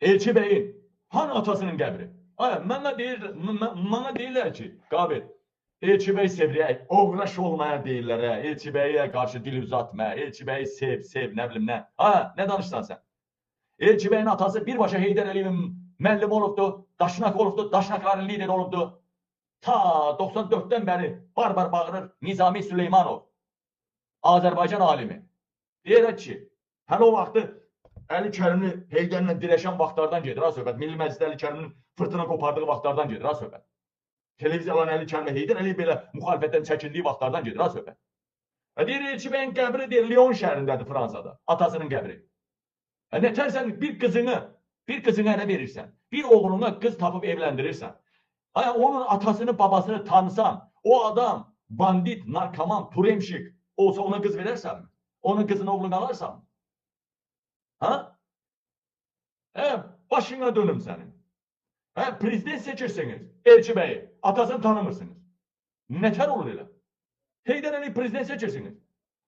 Elçi bəyin hanı atasının qəbri? Ay, mənə deyirlər ki, Qabil, Elçi bəy sevirək, oğraş olmaya deyirlər, hə? Elçi bəyə qarşı dil uzatma, Elçi bəyi sev, sev, nə bilim nə. Ha, nə danışsan sən? Elçi bəyin atası birbaşa Heydər Əliyevin müəllimi olubdu, daşnak olubdu, daşnakların lideri olubdu. Ta 94-dən bəri barbar bağırır Nizami Süleymanov, Azərbaycan alimi. Deyirək ki, hələ o vaxtı Əli Kərimli Heydərlə dirəşən vaxtlardan gedir ha söhbət. Milli Məclisdə Əli Kərimlinin fırtına qopardığı vaxtlardan gedir ha söhbət. Televiziyaların Əli Kərimli Heydər Əliyev belə müxalifətdən çəkindiyi vaxtlardan gedir ha söhbət. Deyir Elçi bəyin qəbri deyir Lyon şəhərindədir Fransada. Atasının qəbri. Nətər sən bir qızını ərə verirsən, bir oğluna qız tapıb evləndirirsən. Ay, onun atasını, babasını tanısan, o adam bandit, narkoman, turemşik olsa ona qız verərsənmi? Onun qızını, oğlunu alarsan mı? Ha? Başına dönüm sənin. Hə, prezident seçirsiniz, Elçi bəyi, atasını tanımırsınız. Nətər olur elə? Heydər Əliyev prezident seçirsiniz,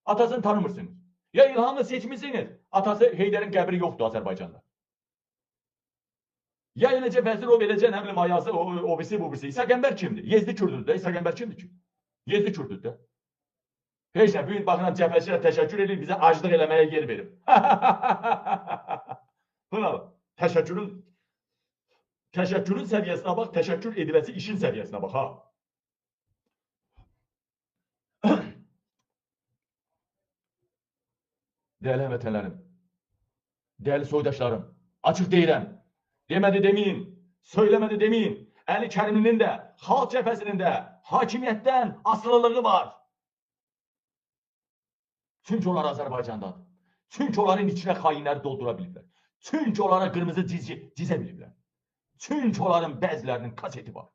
atasını tanımırsınız. Ya İlhamı seçmişsiniz, atası Heydərin qəbri yoxdur Azərbaycanda. Ya eləcə vəzir o, eləcə nə bilim Ayazı, o birisi, bu birisi. İsa Qəmbər kimdir? Yezdi Kürdüdür də. İsa Qəmbər kimdir ki? Yezdi Kürdüdür də. Heç nə, bugün baxıram cəbhəçilərə təşəkkür edir, bizə aclıq eləməyə yer verib. Buna bax, təşəkkürün səviyyəsinə bax, təşəkkür ediləsi işin səviyyəsinə bax, ha. Dəyərli həmvətənlərim, dəyərli soydaşlarım, açıq deyirəm, demədi deməyin, söyləmədi deməyin, Əli Kərimlinin də, Xalq Cəbhəsinin də hakimiyyətdən asılılığı var. Çünki onlar Azərbaycandadır. Çünki onların içinə xainləri doldura biliblər. Çünki onlara qırmızı cizə biliblər. Çünki onların bəzilərinin kaseti var.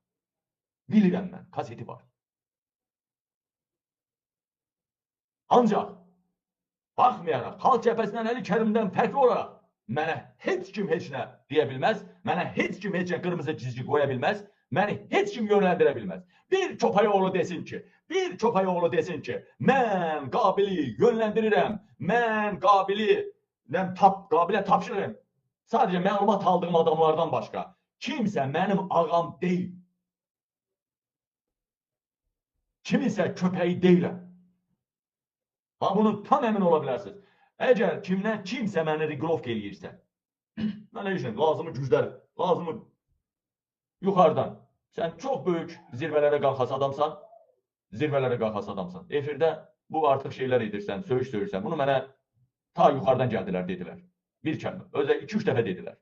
Bilirəm mən, kaseti var. Ancaq baxmayaraq, Xalq Cəbhəsindən Əli Kərimdən fərqli olaraq mənə heç kim heç nə deyə bilməz, mənə heç kim heç nə qırmızı cizgi qoya bilməz, məni heç kim yönləndirə bilməz. Bir köpəyoğlu desin ki, bir köpəyoğlu desin ki, mən Qabili yönləndirirəm, mən Qabilə tapşırıram. Sadəcə məlumat aldığım adamlardan başqa kimsə mənim ağam deyil. Kiminsə köpəyi deyiləm. Ha, bunu tam əmin ola bilərsiniz. Əgər kimdən kimsə məni regulovka eləyirsə, mənə işin, lazımı güclər, lazımı yuxarıdan. Sən çox böyük zirvələrə qalxası adamsan, zirvələrə qalxası adamsan. Efirdə bu artıq şeylər edirsən, söyüş söyürsən. Bunu mənə ta yuxarıdan gəldilər, dedilər. Bir kəlmə, özə 2-3 dəfə dedilər.